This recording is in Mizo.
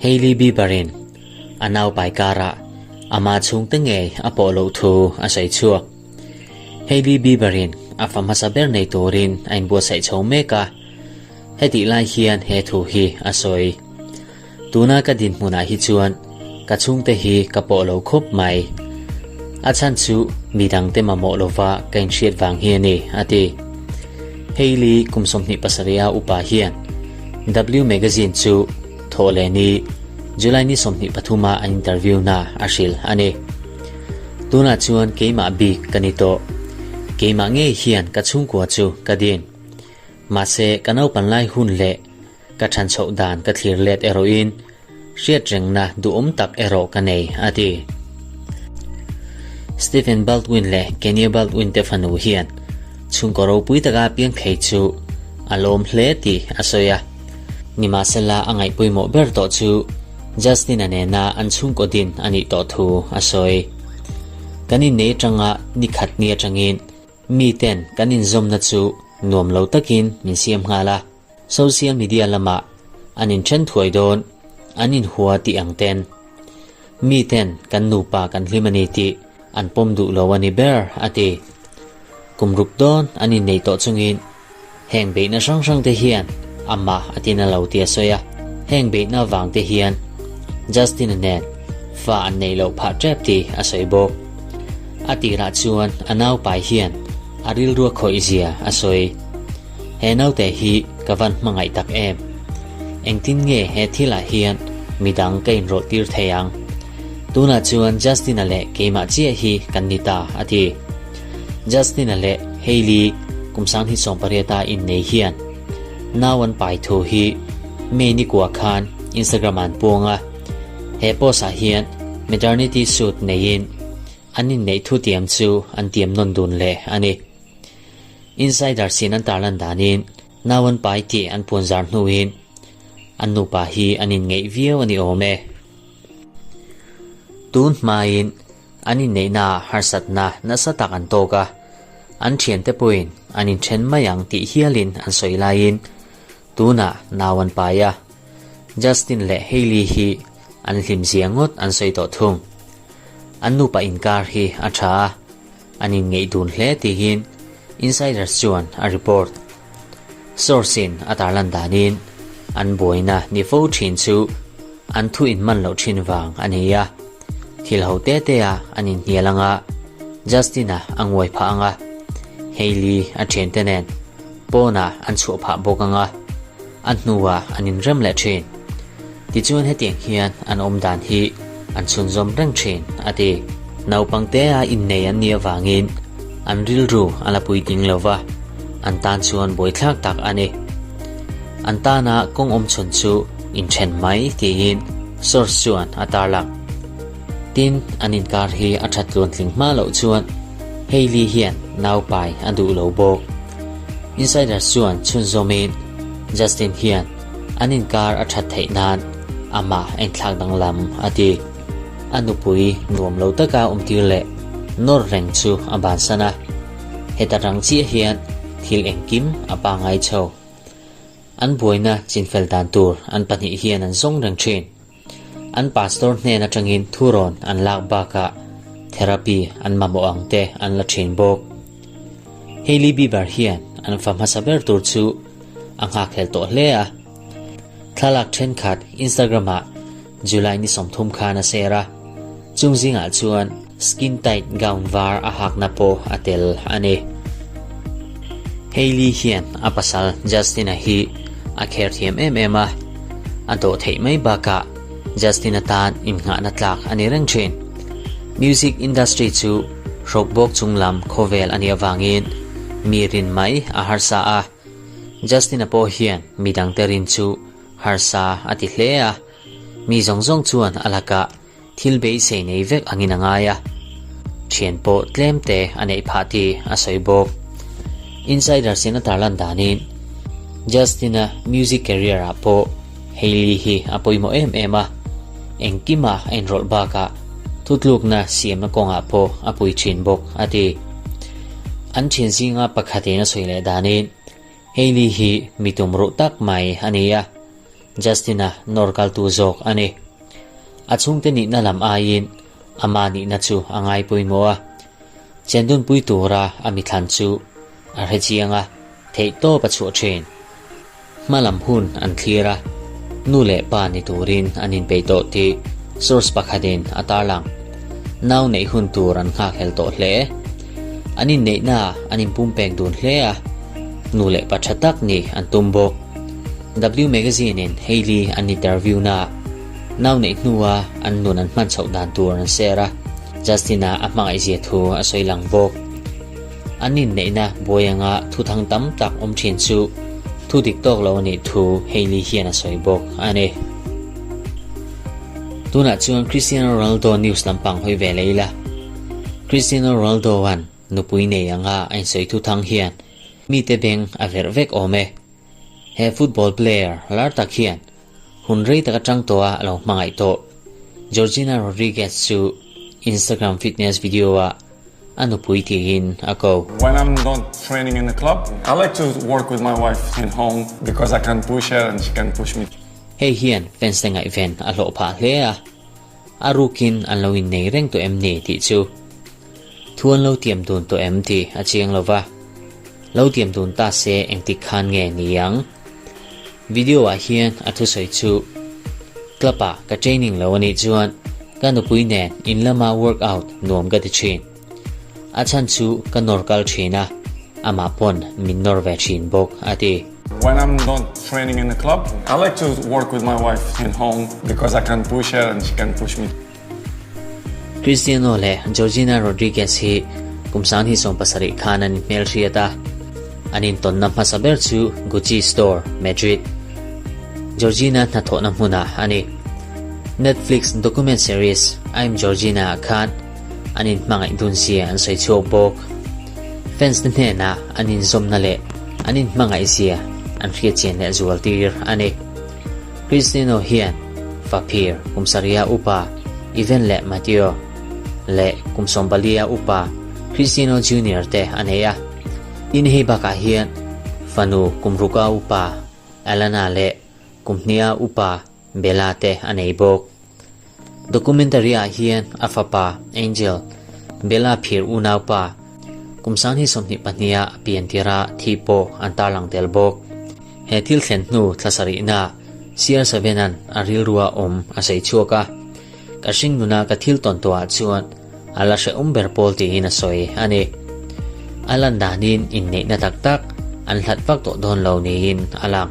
Hailey Bieber-in a naupai karah ama chhungte ngei a pawh loh thu a sawi chhuak. Hailey Bieber-in a fa hmasa ber nei turin a inbuatsaih chho mek a, hetih lai hian he thu hi a sawi. Tuna ka dinhmunah hi chuan ka chhungte hi ka pawh lo khawp mai. A chhan chu midangte mamawh lova ka inhriat vang hi a ni, a ti. Hailey kum 27 a upa hian W Magazine chu Thawhlehni, July ni 23 a an interview na a hrilh a ni. Tunah chuan keimah bik ka ni tawh. Keimah ngei hian ka chhungkua chu ka din. Mahse ka naupan lai hun leh Ka ṭhan chhoh dan ka thlir let erawhin hriatrengna duhawm tak erawh ka nei, a ti. Stephen Baldwin leh Kenya Baldwin te fanu hian chhungkaw ropui taka piang thei chu a lawm hle tih a sawi a. Nimahsela a ngaih pawimawh ber tawh chu Justin-a nena an chhungkaw din a nih tawh thu a sawi. Kan innei atanga ni khat ni atangin miten kan inzawmna chu nuam lo takin min siam nghal a. Social media lamah an inthen thuai dawn, an inhua tih ang ten. Miten kan nupa kan hlim a ni tih an pawm duh lo a ni ber, a ti. Kum ruk dawn an inneih tawh chungin heng beihna hrang hrang te hian amah a tina lo tih a sawi a. Heng beihna vang te hian Justin-a nen fa an neih loh phah tep tih a sawi bawk. A tirah chuan a naupai hian a rilrua khawih zia a sawi. He naute hi ka van hmangaih tak em? Engtin nge he thilah hian midang ka inrawlh tir thei ang? Tunah chuan Justin-a leh keimah chiah hi kan ni ta, a ti. Justin-a leh Hailey kum 2018 a innei hian nau an pai thu hi May ni kua khan Instagram-ah an puang a. He post-ah hian maternity suit neiin an inneih thu tiam chu an tiam nawn dun leh a ni. Insider sin an tarlan danin nau an pai tih an puan zar hnuin an nupa hi an inngeih viau a ni awm e. Tun hmain an inneihnaah harsatna nasa tak an tawk a, an thiante pawhin an inthen mai ang tih hialin an sawi laiin tunah nau an pai a, Justin leh Hailey hi an hlimzia ngawt an sawi tawh thung. An nupa inkar hi a tha a. An inngeih dun hle tiin Insiders chuan a report. Source-in a tarlan danin an buaina ni fo thin chu an thu inman loh thin vang a ni a. Thil ho te te a an inhnial anga Justin-a a nguai phah anga Hailey a thiante nen pawnah an chhuah phah bawk anga a hnuah an inrem leh thin. Tichuan hetiang hian an awm dan hi an chhunzawm reng thin, a ti. Naupangtea innei an nih avangin an rilru a la puitling lo va, an tan chuan buaithlak tak a ni. An tana kawng awm chhun chu inthen mai tiin source chuan a tarlang. Tin, an inkar hi a that tluantling hma loh chuan Hailey hian naupai a duh lo bawk. Insiders chuan chhunzawmin Justin hian An inkar a that theih nan amah a inthlak danglam a ti. A nupui nuam lo taka awmtir leh nawr reng chu a bansan a. Heta rang chiah hian thil engkim a pangngai chho. An buaina chinfel dan tur an pahnih hian an zawng reng thin. An pastor hnen atangin thurawn an lak bakah therapy an mamawh ang te an la thin bawk. Hailey Bieber hian an fa hmasa ber tur chu a nghakhlel tawh hle a. Thlalak thenkhat Instagram-ah July ni 30 khan a share a, chung zingah chuan skin tight gown var a hakna pawh a tel a ni. Hailey hian a pasal Justin-a hi a kher thiam em em a, a dawh theih mai bakah Justin-a tan innghahna tlak a ni reng thin. Music industry chu hrawkbawk chunglam khawvel a nih avangin mi rin mai a harsa a, Justin-a pawh hian midangte rin chu harsa a ti hle a, mi zawng zawng chuan a lakah thil beisei nei vek angin a ngai a, thian pawh tlem te a neih phah tih a sawi bawk. Insiders in a tarlan danin Justin-a music career-ah pawh Hailey hi a pawimawh em em a, engkima a inrawlh bakah thutlukna siamna kawngah pawh a pui thin bawk, a ti. An thian zinga pakhatin a sawi leh danin. Hailey hi mi tumruh tak mai a ni a, Justin-a nawr kaltu zawk a ni. A chhungte nihna lam aiin ama nihna chu a ngai pawimawh a, chendunpui tura a mithlan chu a hre chiang a, theihtawp a chhuah thin. Hma lam hun an thlir a, nu leh pa ni turin an inpeih tawh tih source pakhatin a tarlang. Nau neih hun tur an nghakhlel tawh hle. An inneihnaah an inpumpek dun hle a, nu leh pa tha tak nih an tum bawk. W Magazine-in Hailey an interview-naah nau neih hnua an nun an hman chhoh dan tur an share a, Justin-a a hmangaihzia thu a sawi lang bawk. An inneihna buai anga thuthang tam tak awm thin chu thu dik tawk lo a nih thu Hailey hian a sawi bawk a ni. Tunah chuan Cristiano Ronaldo news lampang hawi ve leh ila. Cristiano Ronaldo-a'n nupui nei anga a insawi thuthang hian mite beng a verh vek awm e. He football player lar tak hian Hun rei tak atang tawha a lo hmangaih tawh. Georgina Rodriguez chu Instagram fitness video-ah a nupui tiin a ko. When I'm not training in the club, I like to work with my wife in home because I can push her and she can push me. Hei hian fans te ngaihven a hlawh phah hle a, a rukin an lo innei reng tawh em ni tih chu thu an lo tiam dun tawh em tih a chiang lo va, lo tiam dun ta se engtik khan nge ni ang? Video ah hian a thusawi chu Club ah ka training lo anih chuan ka nupui nen in lama workout nuam ka ti thin. A chhan chu ka nawr kal thin a, amah pawn min nawr ve thin bawk a ti. When I'm not training in the club, I like to work with my wife in home because I can push her and she can push me. Cristiano leh Georgina Rodriguez hi kum 2017 khan an inhmelhriat a, an intawnna hmasa ber chu Gucci Store, Madrid, Georgina hnathawhna hmunah a ni. Netflix document series I'm Georgina ah khan an inhmangaih dun zia an sawi chhuak bawk. Fans te hnenah an inzawmna leh an inhmangaih zia an hriatchian leh zual tir a ni. Cristiano hian Faphir, kum sarihah upa Ivan leh Mateo leh kum sawmpaliah upa Cristiano Junior te a nei a. Tin hei bakah hian fanu kum ruka upa Alana leh kum hniha upa Bella te a nei bawk. Documentary ah hian a fapa Angel, Bella phir unaupa, kum 2022 a a pian tirha thi pawh an tarlang tel bawk. He thil thlen hnu thla sarihna CR7-a'n a rilrua awm a sawi chhuak a, Ka hring nuna ka thil tawn tawhah chuan a la hrehawm ber pawl tiin a sawi a ni. A lan danin inneihna tak tak an hlat vak tawh dawn lo niin a lang.